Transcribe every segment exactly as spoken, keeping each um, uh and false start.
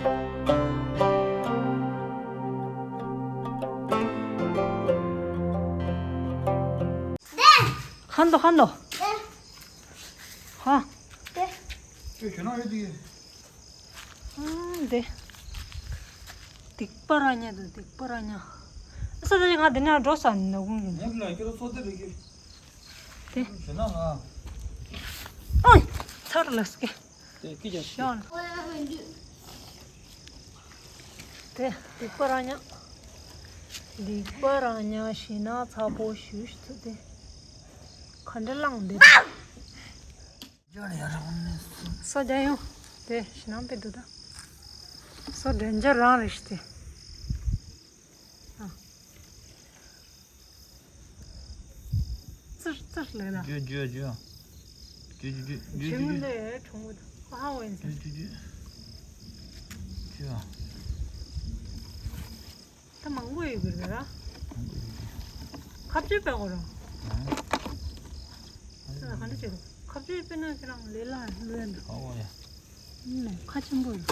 ཁ་འདོ་ཁ་འདོ། ཧ། ཁྱོད་ཞོན་ན་ཡོད་དེ། ཨ་འདི། སྡིག་པ་ར་ཉ་དང་སྡིག་པ་ར་ཉ། ས་ད་ང་འདི་ནས་འགྲོ་ས་ནི་ནག་ཁུང་ཡིན། ངས་ལ་ཁྱོད་ཚོ་དེ་རིག་གི། དེ། ཞོན་ན་ང་། ཨོ། ཚར་ལ་སྐད། དེ་སྐད་ཆ་ཤོད། དེ་སྡིག་པ་ར་ཉ། སྡིག་པ་ར་ཉ་ཞེ་ན་ཚ་པོ་ཞུ་ཞུ་ཐུབ་དེ། ག་འདྲ་བླངས་འདི། སོ་རྒྱ་ཡོང་། དེ་ཞེ་ན་པེ་འདུག་ད། སོ་འདྲེན་འཇར་རང་རེ་ཞིག་དེ། ཨ། ཙིར་ཙིར་ལས་ལ། རྒྱུ་རྒྱུ་རྒྱུ། རྒྱུ་རྒྱུ་རྒྱུ་རྒྱུ་རྒྱུ་རྒྱུ། ལས་གྲོང་བུ་དང་ཧ་ཧ་ཝེན་ཟེར། རྒྱུ་རྒྱུ་རྒྱུ། རྒྱུ། ད་མང་པོ་ཡོད་གི་རེད་ར། ཁ་བཅད་པའི་འོ་ར། ད་ག་འདྲ་བྱེད་དགོས། ཁ་བཅད་པས་ན་ཁྱེད་རང་ལས་ལ་ལོས་འདུག་ཨོ་ཡ། ཁ་ཆེན་པོ་ཡོད།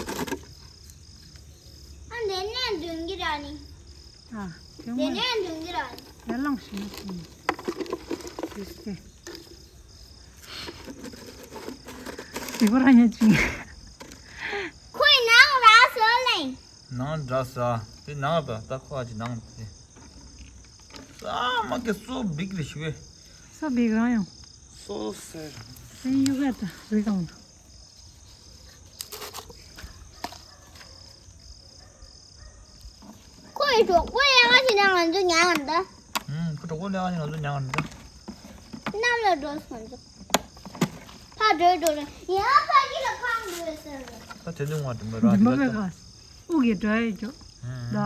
ཨ་ནེ་ནེ་འདོན་གི་ར་ནི། ཨ། དེ་ནེ་མོ་ནེ་འདོན་གི་ར་ནི། ཡར་ལངས་ཤིག་ནི་ཤིག་ནི། དེ་སྐད། དེ་གོ་ར་ཉན་ཅིང་། ཁོའི་ནང་ར་སོ་ལེན། ནང་འདྲ་ས། དེ་ནང་ད་ད་ཁོ་ཨ་ཅི་ནང་དེ། ས་མ་གི་སོ་བིག་རེ་ཞུ་བས། སོ་བིག་རང་ཡང་། སོ་སེར། སེ་ཡུ་ག་ད་རི་གང་ད། ཁོའི་གྲོགས་པོ་ཡ་ང་ཞིག་ན་ང་ཚོ་ཉལ་ང་འདི། ཨུམ་ཁོ་གྲོགས་པོ་ལ་ཡ་ང་ཞིག་ང་ཚོ་ཉལ་ང་འདི། གནམ་ལ་འགྲོ་སོང་ཚོ། ཕ་འགྲོ་འགྲོ་རེད། ཡང་ཕ་གི་ལ་ཕང་འགྲོ་ཟེར་རེད། ད་དེ་ཚོ་ང་དྲན་པ་ར་འདི་མ་ལ་ད། དབུགས་ཀྱི་འགྲོ་ཡི་འཇོག་ད།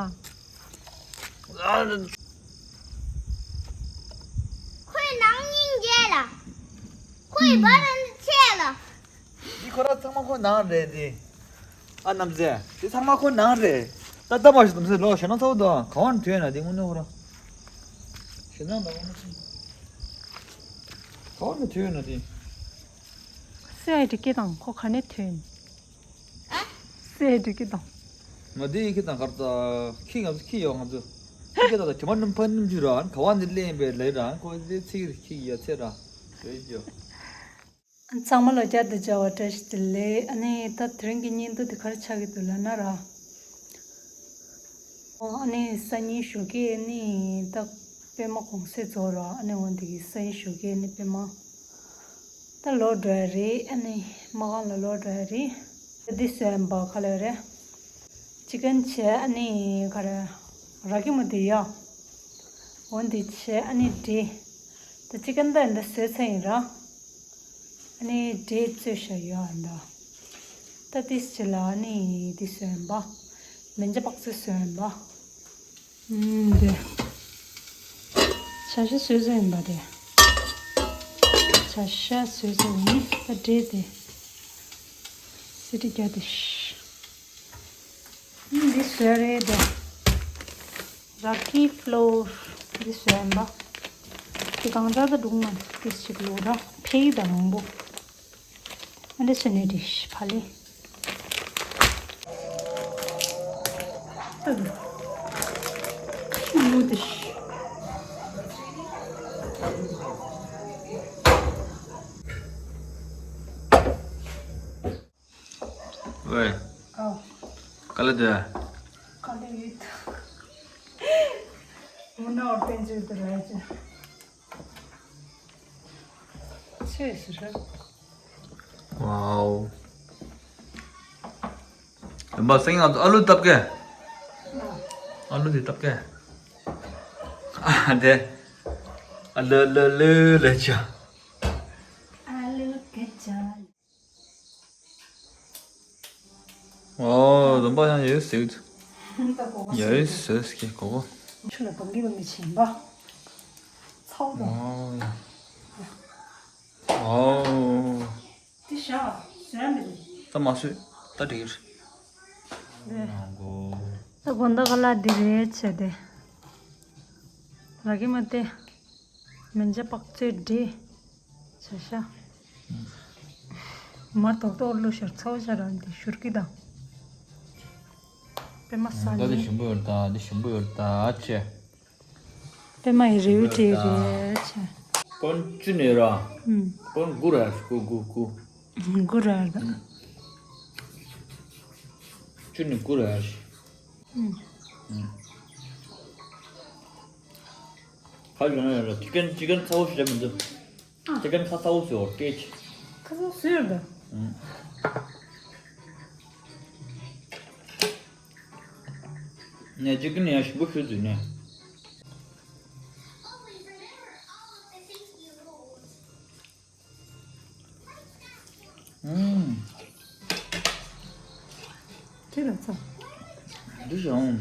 ཁོའི་ནང་སྙིང་རྗེ་ལ། ཁོའི་བར་ཆད་ལ། འདི་ཁོ་ར་ཚང་མ་ཁོ་ནང་རེད་དེ། ཨ་རྣམ་ཟེ། འདི་ཚང་མ་ཁོ་ནང་རེད། ད་ལྟ་མ་ཞིག་རྣམ་ཟེ་ལོ་ཞེ་ན་ཚ་བོ་དང་ག་བ་ནས་ཐོན་ན་འདི་དངོས་གནས་ཁོ་ར། ཞེ་ན་ལོ་ཁོ་ན་ཚིག་ག་བ་ནས་ཐོན་ན་འདི། སེ་ཨའི་ཌི་སྐད་དང་ཁོ་ག་ནས་ཐོན། སེ་འགྲིག་གི་དང་། ང་འདི་ཡི་ཁྱི་དང་གར་ཙ་ཁྱི་ང་ཚོ་ཁྱི་ཡོད་ང་ཚོ། ཁྱི་སྐད་དང་གྲིབ་མ་སྣུམ་ཕ་སྣུམ་ཆུ་ར་ག་བ་ནས་སླེབས་པའི་ལས་ར་ཁོ་ཚེ་ཚིག་རེ་ཁྱི་ཡ་ཚེ་ར་རེད་ཅོ། ཚང་མ་ལ་བསྐྱར་དུ་མཇལ་བ་བཀྲ་ཤིས་བདེ་ལེགས། ཨ་ནི་ད་དེ་རིང་གི་བརྙན་ཐུང་འདི་ག་རེ་ཆགས་ཀྱི་འདུག་ལབ་ན་ར། ཨ་ནི་སང་ཉིན་ཞོགས་ཀས་ཨ་ནི་ད་པད་མ་གུང་སེང་རྫོགས་ར། ཨ་ནི་འོ་འདི་གི་སང་ཉིན་ཞོགས་ཀས་ཨ་ནི་པད་མ། ད་ལོག་འགྲོ་ཡ་རེད། ཨ་ནི་མ་གང་ལ་ལོག་འགྲོ་ཡ་རེད། ད་འདི་བཟོས་ཡིན་པ་ག་ལ་རེད། ཅི་ཀན་བྱས་ཨ་ནི་ག་རེ། ར་ཀི་མོ་དེ་ཡ། འོ་འདི་བྱས་ཨ་ནི་འབྲས། ད་ཅི་ཀན་ད་འདི་བཟོས་ཚར་ཡིན་ར། ཨ་ནི་འབྲས་བཙོས་བཞག་ཡོད་ཨ་ད། ད་འདི་བྱས་ལ་ཨ་ནི་འདི་བཟོས་ཡིན་པ། མན་ཇ་པག་ཙེ་བཟོས་ཡིན་པ། ཨུམ། འདི། བྱ་ཤ་བཟོས་ཚར་ཡིན་པ་དེ། བྱ་ཤ་བཟོས་ཚར་ཡིན་ད་འབྲས་དེ། སི་ཏི་རྒྱག་དེ་ཤ། ཨུམ། འདི་བཟོས་རེད་དེ། ར་ཀི་ཕློ་འདི་བཟོས་ཡིན་པ། དེ་གང་འདྲ་ད་འདུག་ན་དེ་ཞིག་ལོ་ར་ཕེ་ཡི་ད་མང་པོ། ཨ་འདྲ་བྱས་ནས་འགྲིག་ཕ་ལེ། ཨ་ལུ་དེ་ཤི། ཝེ། ཨའོ། ག་ལེ་དེ། ག་ལེ་ཡོད། འོ་ན་འོ་དཔེ་མཛོད་དུ་ར་ཅི། ཆོས་ཟེར་ར། ཝའོ། ཡུམ་པ་སེང་ང་ཚོ་ཨ་ལུ་བཏབ་ཀེ། ཨ་ལུ་དེ་བཏབ་ཀེ། ཨ་དེ། ཨ་ལུ་ལུ་ལུ་ལེ་ཆ། ཨ་ལུ་སྐད་ཆ། ཨོ། འཛོམས་པ་ཡང་ཡོད་ཟེར། ད་གོ་བ་ཡོད་ཟེར་གི་གོ་བ། ཆུ་ལ་བང་གི་བང་གི་བྱིན་པ། ཚའོ་དང་། ཨོ་ཡ། ཨོ། དེ་ཤ་ཟོས་མི་འདུག་ད་མ་ཟོས། ད་འགྲིག་རེད། ད་དགོང་དག་ག་ལ་འདི་རེད་བྱས་ཏེ། ར་གི་མ་ཏེ། མན་ཇ་པག་ཙེ་འབྲས། བྱ་ཤ། མར་ཏོག་ཏོག་བླུགས་ཤར་ཚའོ་ཤ་ར་འདི་ཤུར་གི་དང་། པད་མ་ས་ད་འདི་ནི་ཞིམ་པོ་ཡོད་ད། འདི་ཞིམ་པོ་ཡོད་ད་ཆེ། པད་མ་ཡི་རེའུ་ཏྲེ་རེ་ཆེ། པོན་ཅི་ནས་ར། ཨུམ། པོན་གུ་ར་གུ་གུ་གུ། གུ་ར་ད། ཅི་ནས་གུ་ར། ཨུམ། ཨུམ། ཁ་ཡོང་ཡོང་ལ་ཅི་ཀན་ཅི་ཀན་ཚ་བོ་ཞིག་རེད་མི་འདུག་ཨ། ཅི་ཀན་ཁ་ཚ་བོ་ཟེར་བ་སྐད་ཅིག་ཁ་ཚ་བོ་ཟེར་ད། ཨུམ། ནས་ཅི་ཀན་ཡང་ཞིམ་པོ་ཞུ་དུས་ནས། ཨུམ། ཁྱེད་ལ་ཚ། འདི་ཞིམ།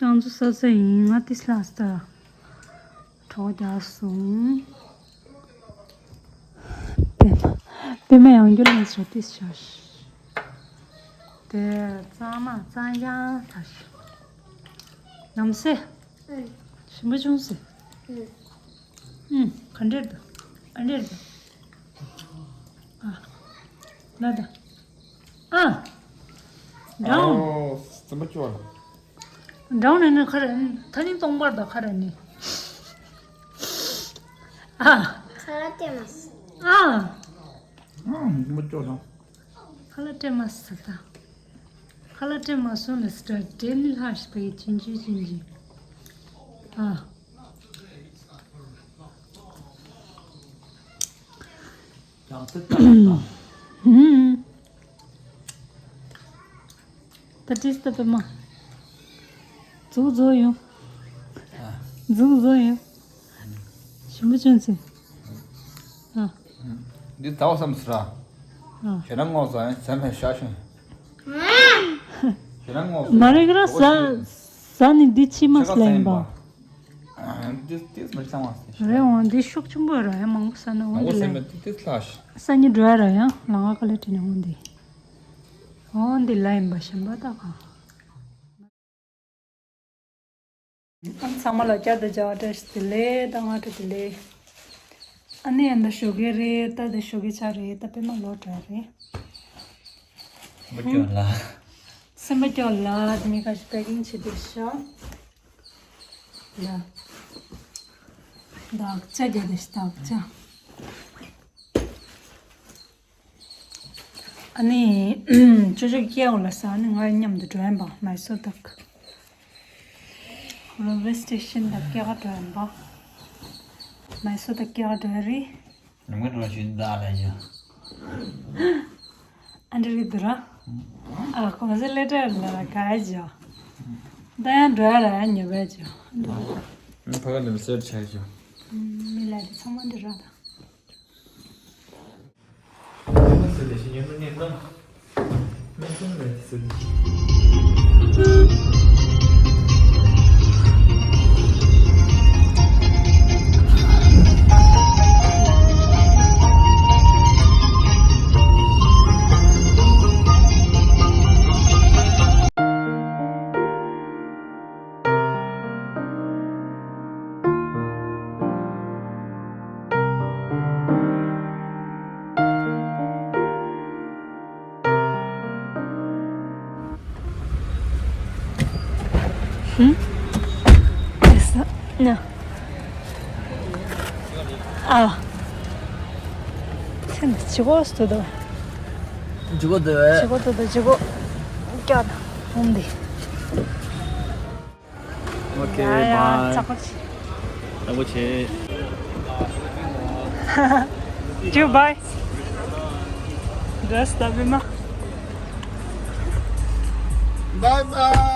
ཏང་ཚོ་ས་ས་ཡིན། ང་ཏིས་ལ་སྟ་གྲོགས་རྒྱག་སོང་། པད་མ་པད་མ་ཡང་འགྱུར་ལན་སོ་ཏིས་ཤ་ཤ། དེ་གཙང་མ་གཙང་ཡང་ཐ་ཤ། ནམ་སེ། ཞིམ་པོ་བྱུང་སེ། ཨུམ། ག་འདྲེར་དུ། ཨ་འདྲེར་དུ། ཨ། ལ་ད། ཨ། འགྲོ། ཨོ། སེམས་པ་སྐྱོ་བ། འགྲོ་ནས་ནི་ཁ་ར་ནི་ཐ་ནི་སྟོང་པར་ད་ཁ་ར་ནི། ཨ། ཁ་ལ་ཏེ་མ་སི། ཨ། ཨ། སེམས་པ་སྐྱོ་བ། ཁ་ལ་ཏེ་མ་སི་ད། ཁ་ལ་ཏེ་མ་སོང་ལ་སི་ཏྲ་ཏེ་ནི་ལྷ་ཞི་པའི་ཅིན་ཅི་ཅིན་ཅི། ཨ། ཡང་ཏི་ཏ་ལ་ཏ། ཧུམ། ཏ་ཏིས་ཏ་པད་མ། ཛུག་ཛོ་ཡོང་། ཨ། ཛུག་ཛོ་ཡོང་། ཞིམ་པོ་བྱུང་ཟིན། ཨ། འདི་ཟ་བ་བསམ་སི་ར། ཨ། ཁྱེད་རང་ངོ་ཟ་ཡང་ཟ་མེད་ཤ་ཤུན། ཁྱེད་རང་ངོ་ཟ། མ་རེད་ག་ར་ཟ། ཟ་ནི་འདི་ཕྱི་མ་ཁྱེད་ཀ་སླ་ཡིན་པ། ཟ་ཡིན་པ། ཨ། ཏིས་ཏིས་མི་ཚང་བ་ཟེར། རེད་འོང་འདི་ཤུགས་ཆེན་པོ་ར་ཡང་མང་པོ་ཟ་ན་འོང་འདི་ལ། མང་པོ་ཟ་ན་ཏིས་ཏིས་ལྷག་ཤི། ས་ཉི་འགྲོ་ཡ་ར་ཡང་ལ་ང་ཀ་ལ་དྲི་ན་འོང་འདི། འོང་འདི་ལ་ཡིན་པ་ཞིམ་པ་ད་གང་། ཨ་ཚང་མ་ལ་བསྐྱར་དུ་བྱ་བ་བཀྲ་ཤིས་བདེ་ལེགས་དང་སྔ་དྲོ་བདེ་ལེགས། ཨ་ནི་ཡང་ད་ཞོགས་ཀས་རེད་ད། ད་ཞོགས་ཀས་ཆགས་རེད་ད། པད་མ་ལོག་འགྲོ་ཡ་རེད། སེམས་པ་སྐྱོ་ལ། སེམས་པ་སྐྱོ་ལ་དེ་མི་ཁ་ཤས་པེ་ཀིང་བྱེད་དུས་ཤོག་ལ། དག་ཆ་རྒྱ་དེ་ཞིག་དག་ཆ། ཨ་ནི་ཅོ་ཅོ་སྐྱེ་འོ་ལ་ས་ནི་ང་མཉམ་དུ་འགྲོ་ཡིན་པ། མའི་སོར་དག་རེལ་ཝེ་སི་ཊེ་ཤན་དག་སྐྱེ་ག་འགྲོ་ཡིན་པ། མའི་སོར་དག་སྐྱེ་ག་འགྲོ་ཡ་རེད། ནམ་མཁའ་འགྲོ་བཞིན་བདག་ལ་ཡོད། ཨ་འདྲ་རེད་འདུག་ར། ཨ་གོང་ས་ལེ་ཏྲ་ལ་ག་ཡ་ཇོ། ད་ཡང་འགྲོ་ཡ་ར་ཡང་ཉེ་བའི་ཇོ། ཨ་ཕ་ག་ནས་སེར་ཆ་ཇོ། མི་ལ་དེ་ཚང་མ་འདི་ར་ད། ཨ། ཚེ་འདི་ཇི་གོ་སྟོད་དོ། ཇི་གོ་དེ་བས། ཇི་གོ་དེ་དོ་ཇི་གོ། ཀྱ་ད་ཧོམ་དེ། Okay, bye. ཚ་པོ་ཆེ། ཚ་པོ་ཆེ། ཇུ་བྷའི། Dress ད་བི་མ། Bye bye.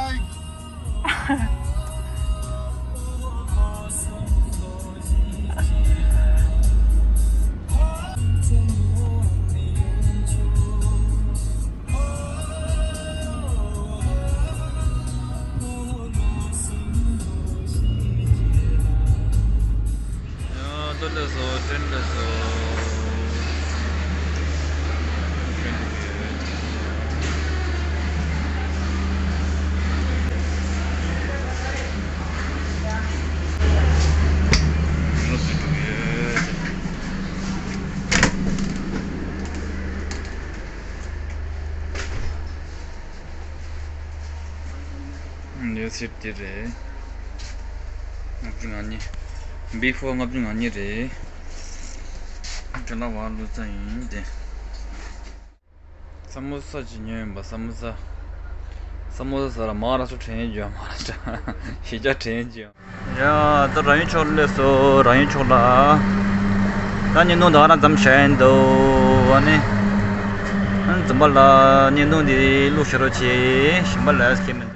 སིཊ་དེ་རེད། ལྔ་བཅུ་ང་གཉིས། བི་ཕོར་ལྔ་བཅུ་ང་གཉིས་རེད། དྲིན་ལ་བ་ལུ་ཙ་ཡིན་ཏེ། ས་མོ་ས་ཅིག་ཉོས་ཡིན་པ། ས་མོ་ས། ས་མོ་ས་ཟ་ལ་མ་ཧཱ་ར་ཤྲ་དྲན་ཡོད་རྒྱུ། མ་ཧཱ་ར་ཤྲ་གཞིས་ཆགས་དྲན་ཡོད་རྒྱུ། ཡ། ད་རང་ཡུལ་ཕྱོགས་སླེབས་སོང་། རང་ཡུལ་ཕྱོགས་ལ། ད་བརྙན་ཐུང་ད་ག་རང་མཚམས་བཞག་ཡིན་འདུག་ཨ་ནི། ཨ་ནི་འཛོམས་པ་ལ་བརྙན་ཐུང་འདི་བླུག་ཤེས་རོགས་བྱེད། ཞིམ་པ་ལ་སྐྱེ་མི།